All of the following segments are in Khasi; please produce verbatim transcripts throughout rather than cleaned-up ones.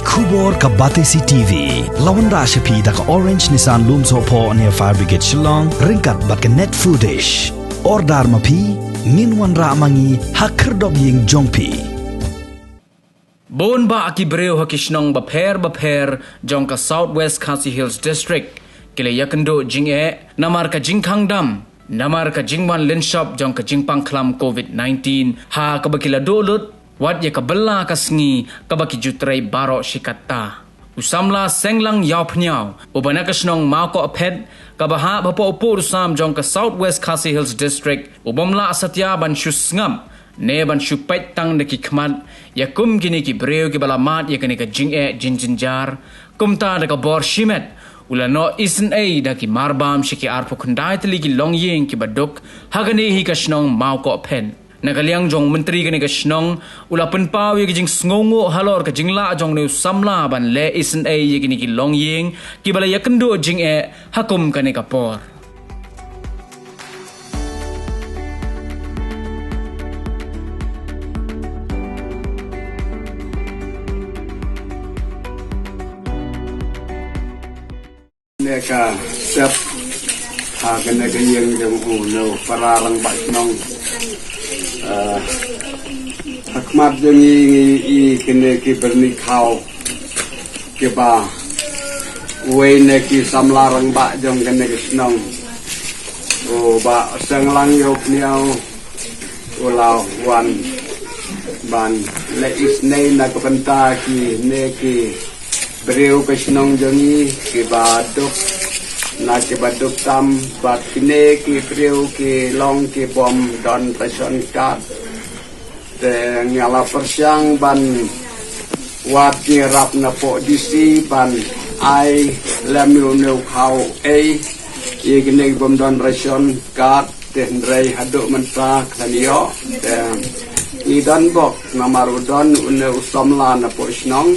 Khubor ka Batesi T V la wanrah sha phi da ka Orange Nissan Lumsohphoh near Fire Brigade Shillong ryngkat bad ka Net Foodish. Order ma phi, ngin wanrah ma ngi ha khyrdop ïing jong phi. Bun bah ki briew ha ki shnong bapher bapher jong ka South West Khasi Hills District ki la ïakynduh jingeh namar ka jingkhang dam, namar ka jingwan lynshop jong ka jingpang khlam covid nineteen ha kaba ki la duh lut wat ïa ka bylla ka sngi kaba ki ju trei baroh shi katta. U samla Senglang Ïawphniaw uba na ka shnong Mawkohphet kaba hap hapoh u puh u sam jong ka South West Khasi Hills District u bym lah satia ban shu sngap ne ban shu peit tang da ki khmat ïa kum kine ki briew kiba la mad ïa kane ka jingeh jingjynjar. Kumta da ka bor shimet u la noh isynei da ki marbam sha ki arphew khyndai tylli ki longïing kiba duk ha kane hi ka shnong Mawkohphet. Na ka liang jong u myntri kane ka shnong u la pynpaw ïa ka jingsngewnguh halor ka jinglah jong une u samla ban leh isynei ïa kine ki longïing kiba la ïakynduh jingeh ha kum kane ka por. Ne ka sep ha kane ka ïing jong u ne u para rangbah shnong. Eh, ha khmat jong ngi ngi i kine ki byrni khaw kiba uwei ne ki samla rangbah jong kane ka shnong u Bah Senglang Ïawphniaw u la wan ban leh isynei na ka bynta kine ki briew ka shnong jong ngi kiba duk na kiba duk tam bad kine ki briew ki long ki bym don ration card. Te nga la pyrshang ban wad ïarap na poh D C ban ai lem ïa une u khaw ei ïa kine ki bym don ration card. Te hynrei haduh mynta khlem ïoh. Te ngi don bok namar u don une u samla na poh shnong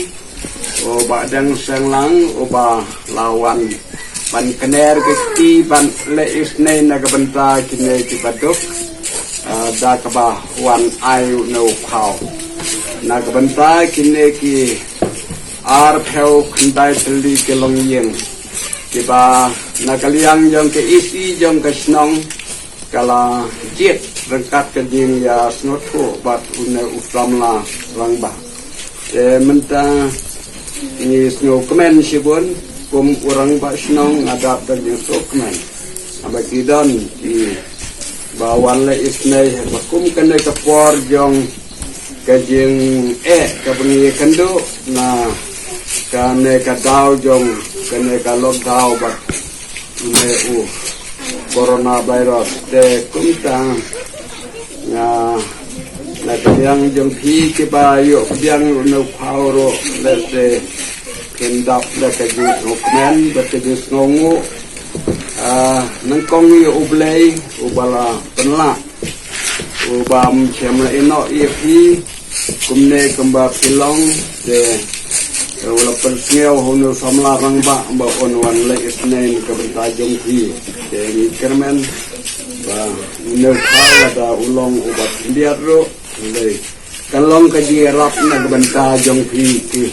u Bah Deng Senglang uba la wan ban kner ka kti ban leh isynei na ka bynta kine kiba duk, eh, da kaba wan ai une u khaw na ka bynta kine ki arphew khyndai tylli ki longïing kiba na ka liang jong ka E C jong ka shnong ka la jied ryngkat ka jingïasngewthuh bad une u samla rangbah. Te mynta ngi sngewkmen shibun kum u rangbah shnong nga dap da jingsngewkmen. Haba ki don kiba wan leh isynei haba kum kane ka por jong ka jingeh kaba ngi ïakynduh na kane ka daw jong kane ka lockdown bad une u coronavirus. Te kumta nga na ka liang jong phi kiba ïoh pdiang une u khaw ruh lehse phin dap da ka jingsngewkmen bad ka jingsngewnguh. Ah, nyngkong ïa U Blei uba la pynlah uba ym shym la ïehnoh ïa phi kumne kumba phi long. Te u la pynsngew ha une u samla rangbah ba un wan leh isynei na ka bynta jong phi. Te ngi kyrmen ba une u khaw lada u long uba khyndiat ruh, hynrei kan long ka jingïarap na ka bynta jong phi ki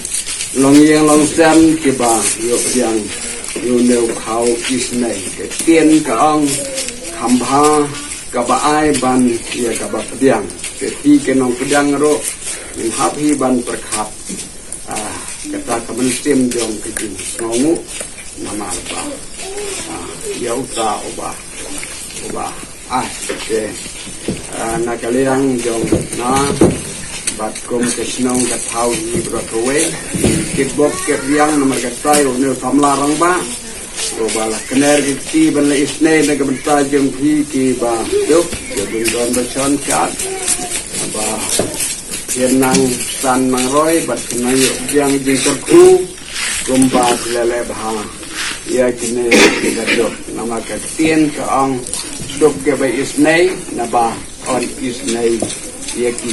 longïing longsem kiba ïoh pdiang ïa une u khaw isynei. Ka ktien ka ong kham bha kaba ai ban ïa kaba pdiang. Te phi ki nongpdiang ruh ngin hap hi ban pyrkhat, ah, kata ka mynsiem jong ka jingsngewnguh namar ba, ah, ïa uta uba uba ai te, ah, na ka liang jong nga bad kum ka shnong ka thaw hi baroh kawei, kit bok kit riang namar kata ïa une u samla rangbah uba la kner ka kti ban leh isynei na ka bynta jong phi kiba duk, kiba don ration card, ba phin nang san nang roi bad phin nang ïoh pdiang jingkyrkhu kumba phi la leh bha ïa kine kiba duk. Namar ka ktien ka ong, duk kiba isynei naba yn isynei ïa ki.